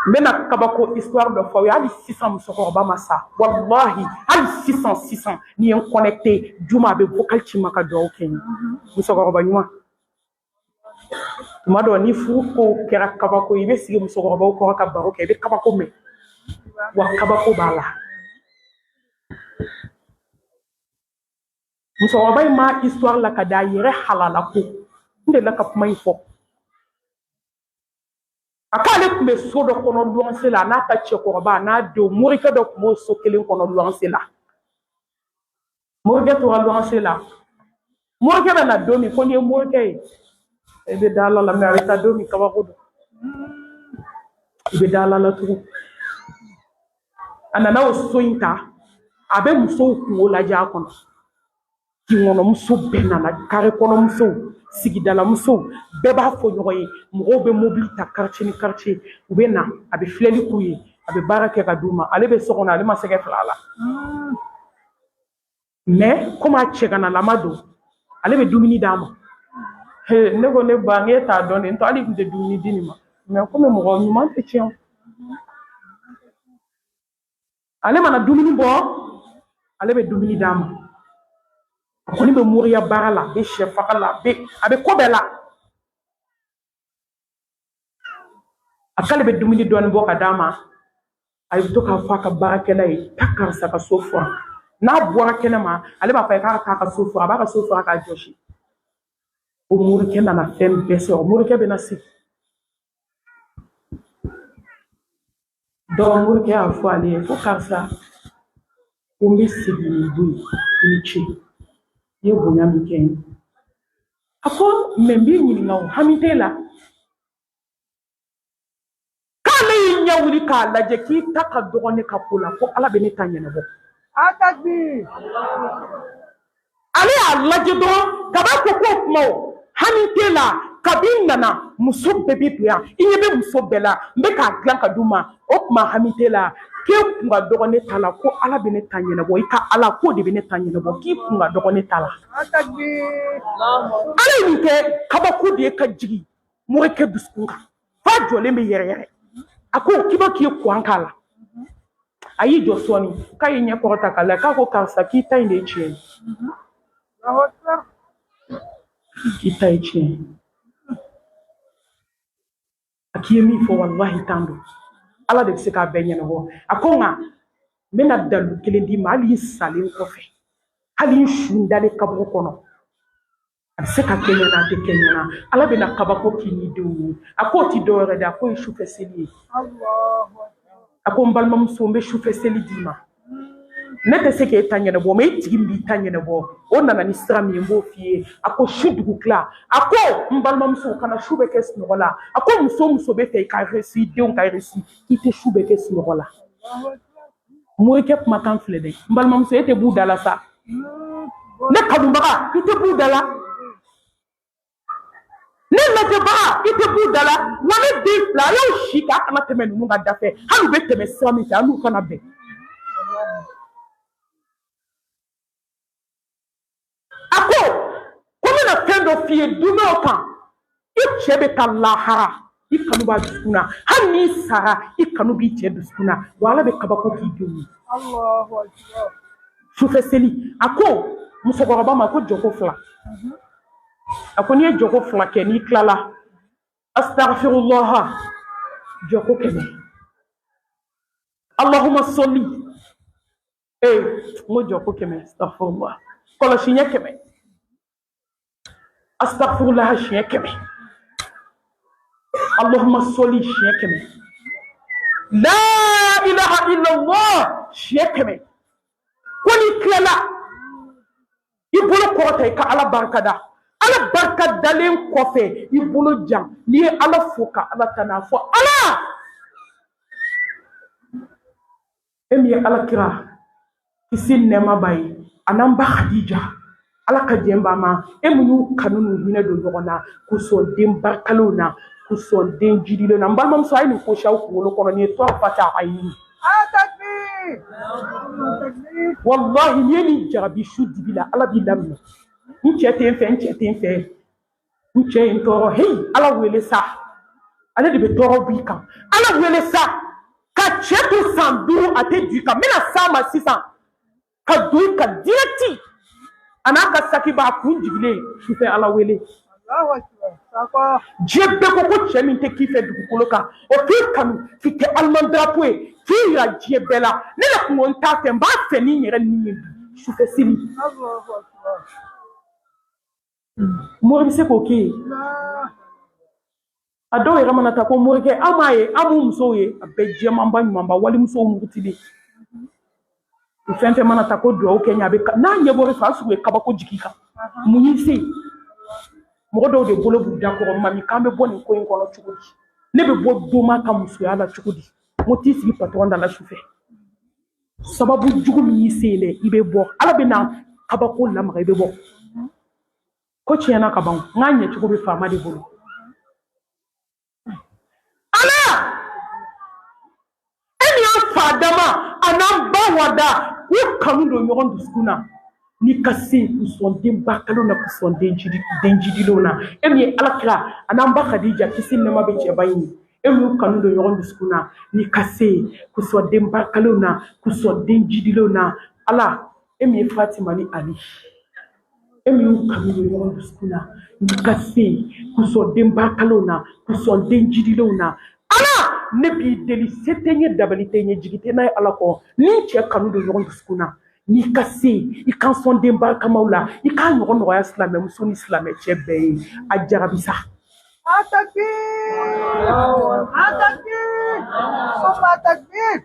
N bɛna kabako histoire dɔ fɔ aw ye. Hali sisan musokɔrɔba ma sa, walahi, hali sisan sisan n'i ye n connecté juma, a bɛ vocal ci n ma ka dugawu kɛ n ye. Musokɔrɔba ɲuman, tuma dɔ ni furu ko kɛra kabako ye, i bɛ sigi musokɔrɔbaw kɔrɔ ka baro kɛ, i bɛ kabako mɛn, wa kabako b'a la. Musokɔrɔba in ma histoire la ka da a yɛrɛ halala ko n delila ka kuma in fɔ. A k'ale tun bɛ so dɔ kɔnɔ luwanse la, a n'a ka cɛkɔrɔba, a n'a denw. Morikɛ dɔ tun b'o so kelen kɔnɔ luwanse la. Morikɛ tora luwanse la. Morikɛ bɛ na don min, ko n'i ye morikɛ ye, i bɛ da Ala la, mɛ a bɛ taa don min, kabako don, i bɛ da Ala la tugun. A nana o so in ta, a bɛ musow kungo lajɛ a kɔnɔ. Kinkɔnɔmuso bɛɛ nana, kare kɔnɔmusow, sigidalamusow bɛɛ b'a fɔ ɲɔgɔn ye. Mɔgɔw bɛ mobili ta quartier ni quartier, u bɛ na, a bɛ filɛli k'u ye, a bɛ baara kɛ ka d'u ma. Ale bɛ so kɔnɔ, ale ma sɛgɛ fila la, mɛ komi a cɛganalama don, ale bɛ dumuni d'a ma. Ne ko ne ba, n k'e t'a dɔn de, n tɔ hali tun tɛ dumuni di nin ma, mɛ komi mɔgɔ ɲuman tɛ tiɲɛ, ale mana dumuni bɔ, ale bɛ dumuni d'a ma. A kɔni bɛ moriya baara la, a bɛ sɛ faga la, a bɛ ko bɛɛ la. A k'ale bɛ dumuni dɔɔni bɔ ka d'a ma. A bɛ to k'a fɔ a ka baarakɛla ye, taa karisa ka so furan. N'a bɔra kɛnɛ ma, ale b'a fɔ a ye k'a ka taa ka so furan. A b'a ka so furan k'a jɔsi. O morikɛ nana fɛn bɛɛ sɔrɔ. Morikɛ bɛna sigi dɔrɔn, morikɛ y'a fɔ ale ye ko karisa, ko n bɛ segin ni du ye, i ni ce, i ye bonya min kɛ n ye. A ko mɛ n b'i ɲininka, o hami t'e la? K'ale y'i ɲɛ wuli k'a lajɛ k'i ta ka dɔgɔ ne ka ko la, ko Ala bɛ ne ta ɲɛnabɔ. Ale y'a lajɛ dɔrɔn, kaba ko k'o kuma o hami t'e la. Kabi n nana, muso bɛɛ bɛ don yan, i ɲɛ bɛ muso bɛɛ la, n bɛ k'a dilan ka d'u ma, o tuma hami t'e la? K'e kun ka dɔgɔ ne ta la, ko Ala bɛ ne ta ɲɛnabɔ. I ka Ala k'o de bɛ ne ta ɲɛnabɔ, k'i kun ka dɔgɔ ne ta la. Ala ye nin kɛ kabako de ye ka jigin morikɛ dusukun kan f'a jɔlen bɛ yɛrɛ yɛrɛ. A ko k'i b'a k'i ye kuran k'a la. A y'i jɔ sɔɔni, k'a y'i ɲɛ kɔrɔta k'a lajɛ, k'a ko karisa, k'i ta in de ye tiɲɛ ye, k'i ta ye tiɲɛ ye. A k'i ye min fɔ, walahi tan don, Ala de bɛ se k'a bɛɛ ɲɛnabɔ. A ko nka n bɛna dalu kelen d'i ma, hali i salen kɔfɛ, hali i su dalen kaburu kɔnɔ, a bɛ se ka kɛ ɲɛna, a tɛ kɛ ɲɛna, Ala bɛna kabako k'i n'i denw ye. A k'o ti dɔwɛrɛ dɛ, a k'o ye sufɛ seli ye. A ko n balimamuso, n bɛ sufɛ seli d'i ma. Ne tɛ se k'e ta ɲɛnabɔ, mɛ i tigi min b'i ta ɲɛnabɔ, o nana ni sira min ye, n b'o f'i ye. A ko su dugutila, a ko n balimamuso, kana su bɛ kɛ sunɔgɔ la. A ko muso o muso bɛ fɛ i ka réussi, i denw ka réussi, k'i tɛ su bɛ kɛ sunɔgɔ la. Morikɛ kumakan filɛ dɛ. N balimamuso, e tɛ b'u da la sa. Ne kanubaga, i tɛ b'u da la. Ne lajɛbaga, i tɛ b'u da la. Wa ne den fila, a y'aw si k'a kana tɛmɛ ninnu ka da fɛ, hali u bɛ tɛmɛ sira min fɛ, an n'u kana bɛn. A ko ko n bɛna fɛn dɔ f'i ye, dumɛ o kan, i cɛ bɛ taa lahara, i kanu b'a dusukun na. Hali n'i sara, i kanu b'i cɛ dusukun na, wa Ala bɛ kabako k'i denw ye. Sufɛ seli, a ko musokɔrɔba ma ko jɔko fila. A ko n'i ye jɔko fila kɛ, n'i tilala, astaghfirullah jɔko 100, Allahumma sɔli, ee n ko jɔko 100, astaghfirullah kɔlɔsi ɲɛ 100, astaghfirullah siɲɛ 100, Allahumma sɔli siɲɛ 100, la ilaha illallah siɲɛ 100. Ko n'i tilala, i bolo kɔrɔta, i ka Ala barika da. Ala barika dalen kɔfɛ, i bolo jan, n'i ye Ala fo ka Ala tanu, a fɔ Ala, e min ye Ala kira kisi nɛɛma b'a ye, a n'an ba Khadija, Ala ka jɛn b'a ma, e min y'u kanu n'u hinɛ don ɲɔgɔn na, k'u sɔn den barikalenw na, k'u sɔn den jidilenw na. N balimamuso, a ye nin ko si aw kunkolo kɔnɔ, nin ye tɔɔrɔ fata a ye. Wallahi, n'i ye nin jarabi su dibi la, Ala b'i laminɛ. N cɛ tɛ n fɛ, n cɛ tɛ n fɛ, n cɛ ye n tɔɔrɔ, heyi, Ala wele sa. Ale de bɛ tɔɔrɔ b'i kan. Ala wele sa ka cɛ to san 5 a tɛ don i kan. N bɛna s'a ma sisan ka don i kan direct. A n'a ka saki b'a kun jigilen sufɛ. Ala wele. Diɲɛ bɛɛ ko ko cɛ min tɛ k'i fɛ dugukolo kan, o k'i kanu k'i kɛ allemand drapeau ye k'i yira diɲɛ bɛɛ la. Ne de kun ko n t'a fɛ, n b'a fɛ ni n yɛrɛ ni ye bi sufɛ seli. Mori bɛ se k'o k'e ye. A dɔw yɛrɛ mana taa ko morikɛ, an m'a ye, an m'u musow ye, a bɛɛ jɛmanba ɲumanba, walimusow murutilen. U fɛn fɛn mana taa ko duwawu kɛ ɲɛ, a bɛ n'a ɲɛ bɔr'i fɛ, a sugu ye kabako jigin i kan. Mun y'i se? Mɔgɔ dɔw de bolo b'u da kɔrɔ. Mami, k'an bɛ bɔ nin ko in kɔnɔ cogo di? Ne bɛ bɔ doma ka musoya la cogo di? N ko t'i sigi patɔrɔn da la sufɛ. Sababu jugu min y'i se yen dɛ, i bɛ bɔ. Ala bɛ na kabako lamaga, i bɛ bɔ. Ko tiɲɛna ka ban, n k'a ɲɛcogo bɛ faama de bolo. Ala, e min y'an fa dama a n'an ba wada k'u kanu don ɲɔgɔn dusukun na, n'i ka se k'u sɔn den ba kalo na, k'u sɔn den jidilenw na, e min ye Ala kira a n'an ba Khadija, kisi ni nɛɛma bɛ cɛba in ye, e min y'u kanu don ɲɔgɔn dusukun na, n'i ka se k'u sɔn den ba kalo na, k'u sɔn den jidilenw na, Ala, e min ye Fatima ni Ali, e min y'u kanu don ɲɔgɔn dusukun na, n'i ka se k'u sɔn den ba kalo na, k'u sɔn den jidilenw na, Ala, ne b'i deli, se tɛ n ye, dabali tɛ n ye, jigi tɛ n'a ye Ala kɔ, ni n cɛ kanu don ɲɔgɔn dusukun na, n'i ka se i kan sɔn den barikamaw la, i k'a ɲɔgɔn nɔgɔya silamɛmuso ni silamɛ cɛ bɛɛ ye. A jarabi sa. Takbir! Takbir! Summa takbir!